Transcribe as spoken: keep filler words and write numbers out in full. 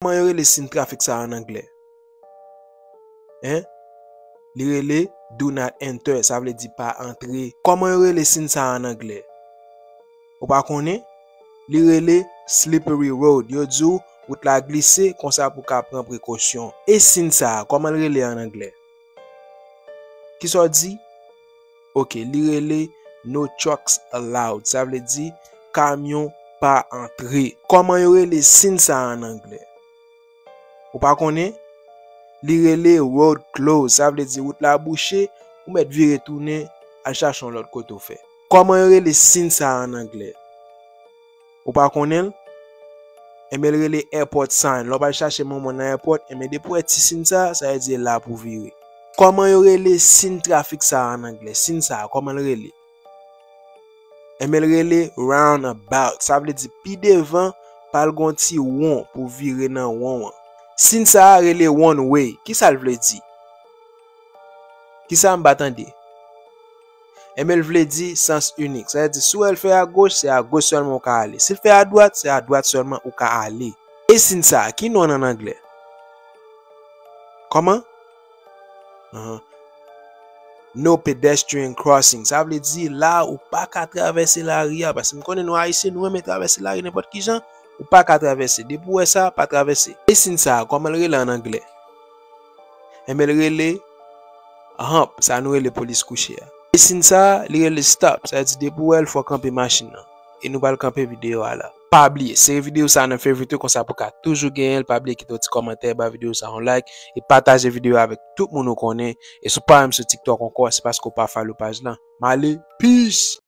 Kòman yo rele siy trafik sa a an anglè? Hein? Li rele "Do not enter", sa vle di "pa antre". Kòman yo rele siy sa a an anglè? Ou pa konnen? Li rele "slippery road". Yo di w wout la glise, konsa pou w ka pran prekosyon. E siy sa a, kòman l rele an anglè? Kisa w di? Ok, li rele "No trucks allowed", sa vle di "kamyon pa antre". Kòman yo rele siy sa a an anglè? Ou pa konnen? Li rele "road closed", sa vle di wout la bouche, ou mèt vire tounen, al chache yon lòt kote w fè. Kòman yo rele siy sa a an anglè? Ou pa konnen l? Enben, l rele "airport sign". Lè w pral chache manman w nan airport, enben, depi w wè ti siy sa a, sa vle di e la pou w vire. Kòman yo rele siy trafik sa a an anglè? Siy sa a, kòman l rele? Enben, l rele "roundabout". Sa vle di pi devan, pral gon ti won pou w vire nan won an. Siy sa a rele "one way". Kisa l vle di? Kisa m pa tande? Enben, l vle di "sans unique". Sa vle di, si w wè l fè agoch, se agoch sèlman ou ka ale. Si l fè adwat, se adwat sèlman ou ka ale. E siy sa a, ki non l an anglè? Kòman? Ahan. "No pedestrian crossing". Sa vle di, la ou pa ka travèse lari a, paske m konnen nou Ayisyen, nou renmen travèse lari nenpòt ki jan, ou pa ka travèse. Depi w wè sa, pa travèse. E siy sa a, kòman l rele an anglè? Enben, l rele "hump", sa nou rele polis kouche a. E siy sa a, li rele "stop", sa vle di depi w wè l, fò w kanpe machin nan. E nou pral kanpe videyo a la. Pa bliye, sere videyo sa a nan favorite ou, konsa pou w ka toujou genyen l. Pa bliye kite yon ti kòmantè, ba videyo sa a yon like, e pataje videyo a avèk tout moun ou konnen. E si w pa menm sou TikTok ankò, se paske w pa follow paj lan. M ale, peace!